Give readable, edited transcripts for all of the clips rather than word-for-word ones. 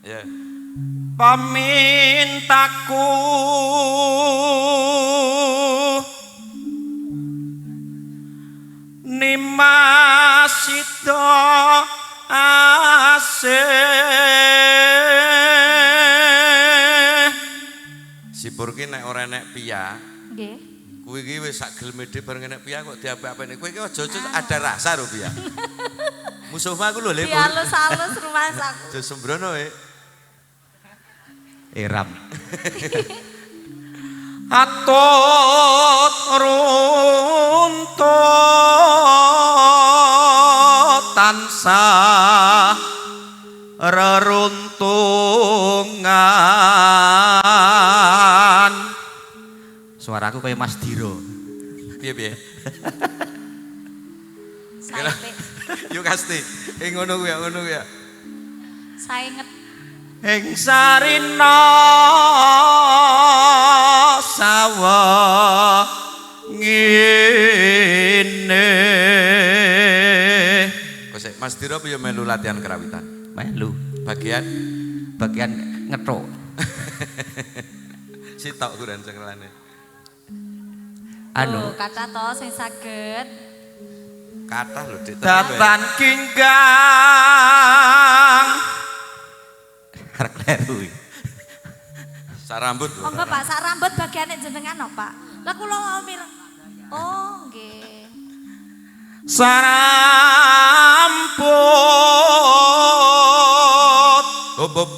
Ya. Pamintaku Nimas sida asih. Sipur ki nek ora enek pia, Nggih. Kuwi ki wis sak geleme dhewe bareng enek pia kok diapik-apikne. Kowe ki aja-aja ada rasa lho pia. Musuhmu aku lho, Le. Dialus-alus rumasaku. Aja sembrono e. Eram. Atut runtut tansah reruntungan. Suaraku kaya Mas Diro. Piye piye? Sae. Yuk kasti. Eh ngono kuwi ya, ngono kuwi ya. Saenget. Ing sarina sawah ngene. Kok sik Mas Diro piye melu latihan kerawitan? Melu. Bagian bagian ngethuk. Sitok kuran cengelane. Anu Oh, kathah to sing saged. Kathah lho Dik. Datan kinggang arek kleru. Sak rambut lho. Monggo Pak, sak rambut bagiane jenengan no, Pak. Lah kula mau mireng. Oh, nggih. Saramput. Hop hop.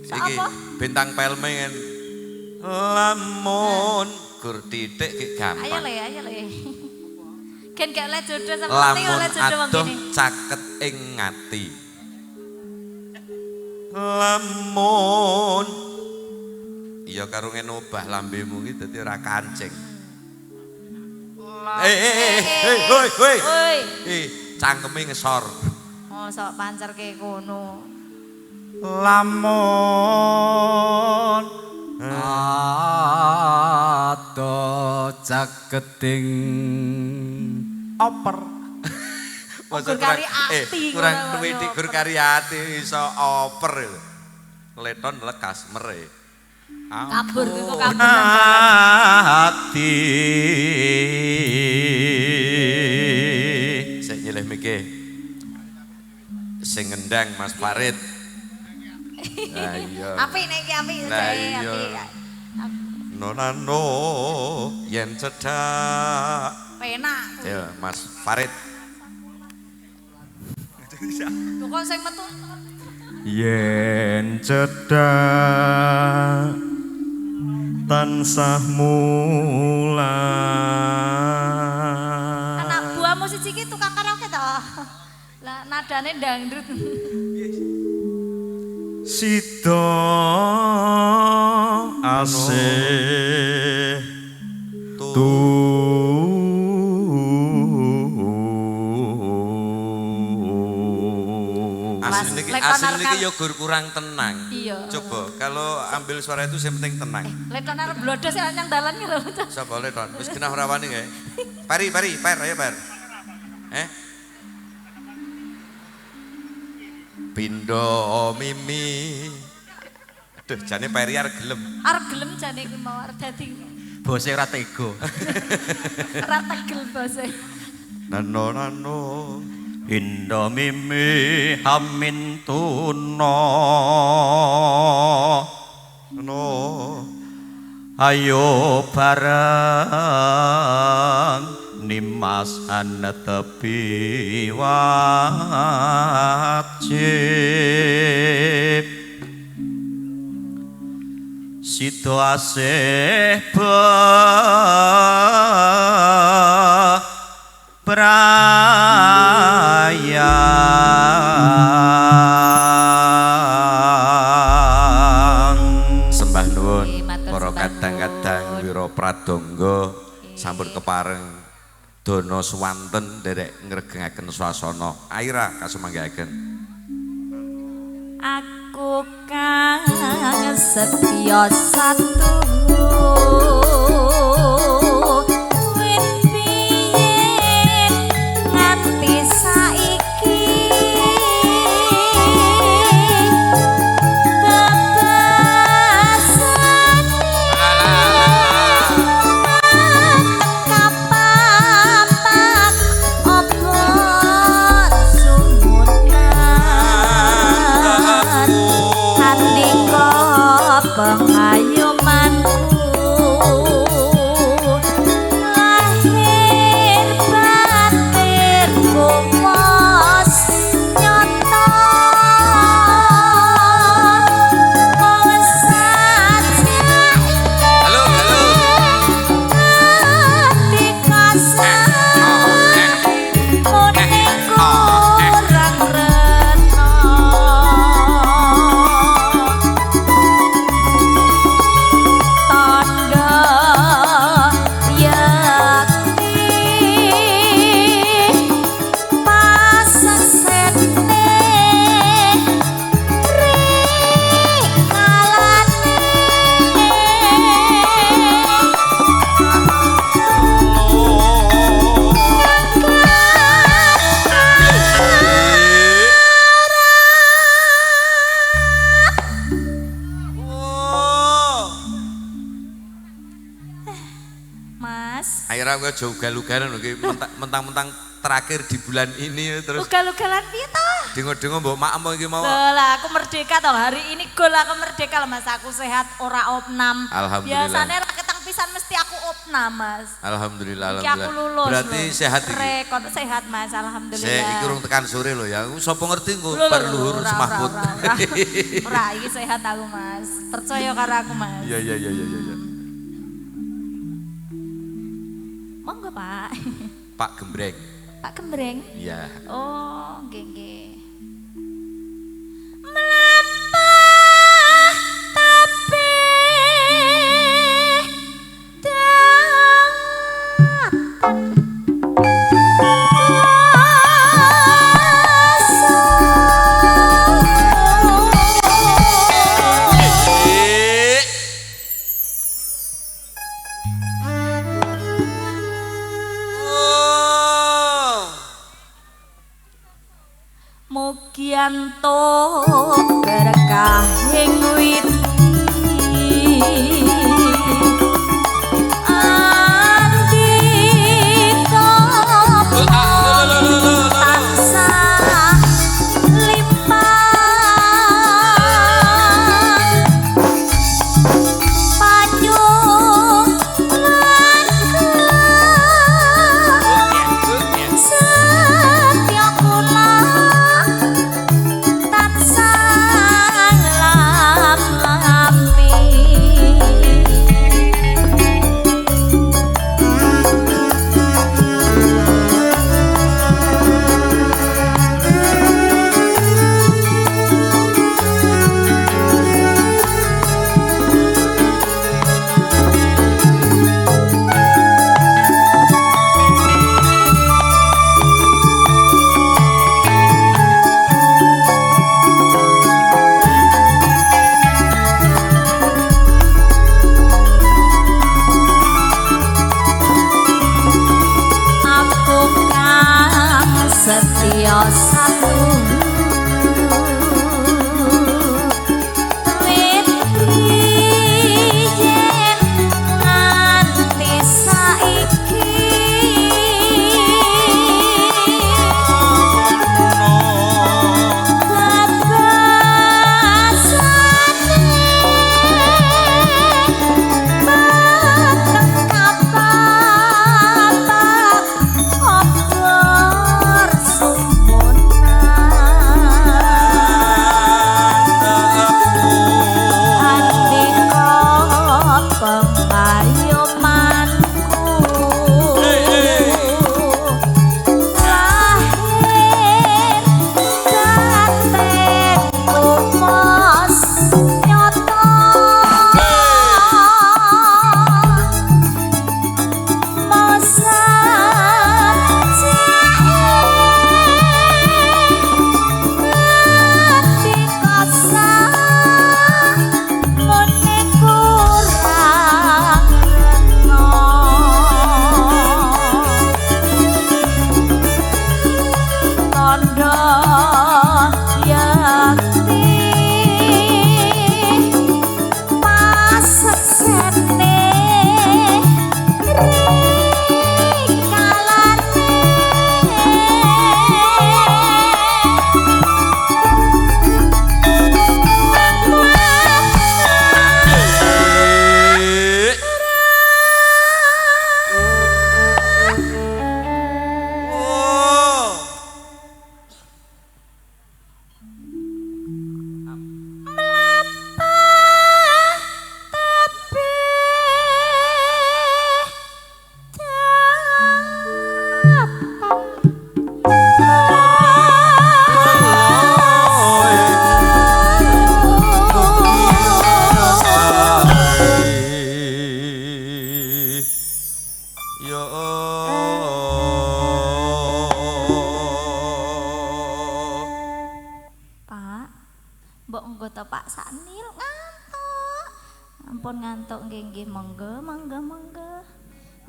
Sak Iki apa? bintang pelme kan. Lamun gur titik ki gampang. Ayo le, ayo le. Gen gak oleh jodoh sama penting Lamun oleh jodoh wong adoh kene. caket ing ngati. Lamun iya karo ngene obah lambemu ki dadi ora kancing. Eh eh eh eh hoi hoi. Woi. Eh cangkeme ngesor. Mosok pancerke kono. Lamun Ado caketing oper. Masa Gur kari kurang- ati kurang ngono luwih kok, gur kari ati iso oper lho. Leton lekas mere. Kabur kuwi kok kabur. Ati. Sik nyilih mike. Sing ngendang Mas Farid. Lah iya. Apik nek iki apik Lah jane iya. apik. Nonano yen cedhak. Penak. Ya Mas Farid. Lho kok sing metu yen cedhak tansah mulang. Anak buahmu siji iki tukang karaoke to. Lah nadane dangdut. Sida asih tu. Asline iki Lekon asline iki arep- ya gur kurang tenang. Iya. Coba kalau ambil suara itu yang penting tenang. Leton arep blodos ya nyang dalan ki lho. Sapa leton? Wis genah ora wani nggih. Pari pari per ayo per. Eh? Pindo mimi. Aduh jane peri arep gelem. Arep gelem jane kuwi mau arep dadi Bose ora tega. ora tegel bose. Nano nano. Indo mimi hamin tuna. No. Ayo bareng nimas anetepi wajib. Sida asih brayang. Sembah nuwun Nggih, matur para sembah kadang-kadang nuwun. wira pradangga sampun kepareng dana swanten nderek ngregengaken swasana. Aira kasumanggaaken. Aku kang setya satu wit biyen nganti saiki Pengayomanku lahir batin kumos nyata mung Halo, halo. Ati kasar muni kurang rena tandha yakti pasesene rikalane. Oh. Mas, Akhirnya aku aja ugal-ugalan lho, iki mentang-mentang terakhir di bulan ini terus ugal-ugalan piye to? dengo-dengo mbok maem iki mau. Lah, aku merdeka toh hari ini gol aku merdeka lah Mas, aku sehat ora opnam. Alhamdulillah. Biasanya ra ketang pisan mesti aku opnam Mas. Alhamdulillah, Iki aku alhamdulillah. lulus. Berarti lho. sehat iki. Rekod sehat Mas, alhamdulillah. Sik iki urung tekan sore lho ya. Aku sapa ngerti engko Lho, lho, bar lho, luhur ora, semahput. Ora, ora, ora. Ora, iki sehat aku Mas. Percaya karo aku Mas. Iya iya iya iya iya. Monggo Pak. Pak Gembreng. Pak Gembreng. Iya. Oh, nggih nggih. Mlampah tabeh datan Eh. Oh. Mugi antuk berkahing widi andika tansah limpah panyuwun setya kula tansah Pak Sanil ngantuk. Ampun ngantuk nggih nggih monggo monggo monggo.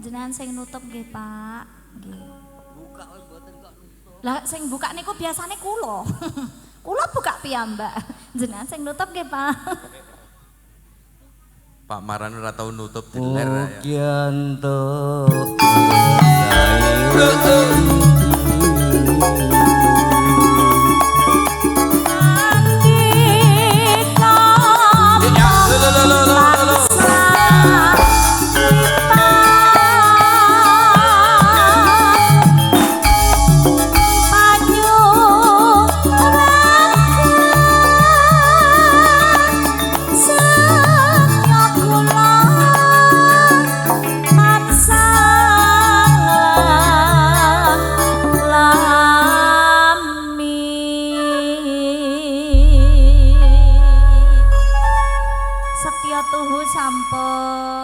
Jenengan sing nutup nggih Pak. Nggih. Buka mboten kok nutup. Lah sing buka niku biasane kula. Kula buka piyambak. Jenengan sing nutup nggih Pak. Pak Maran ora tau nutup diler ya. Ukianto. Setya tuhu sampun.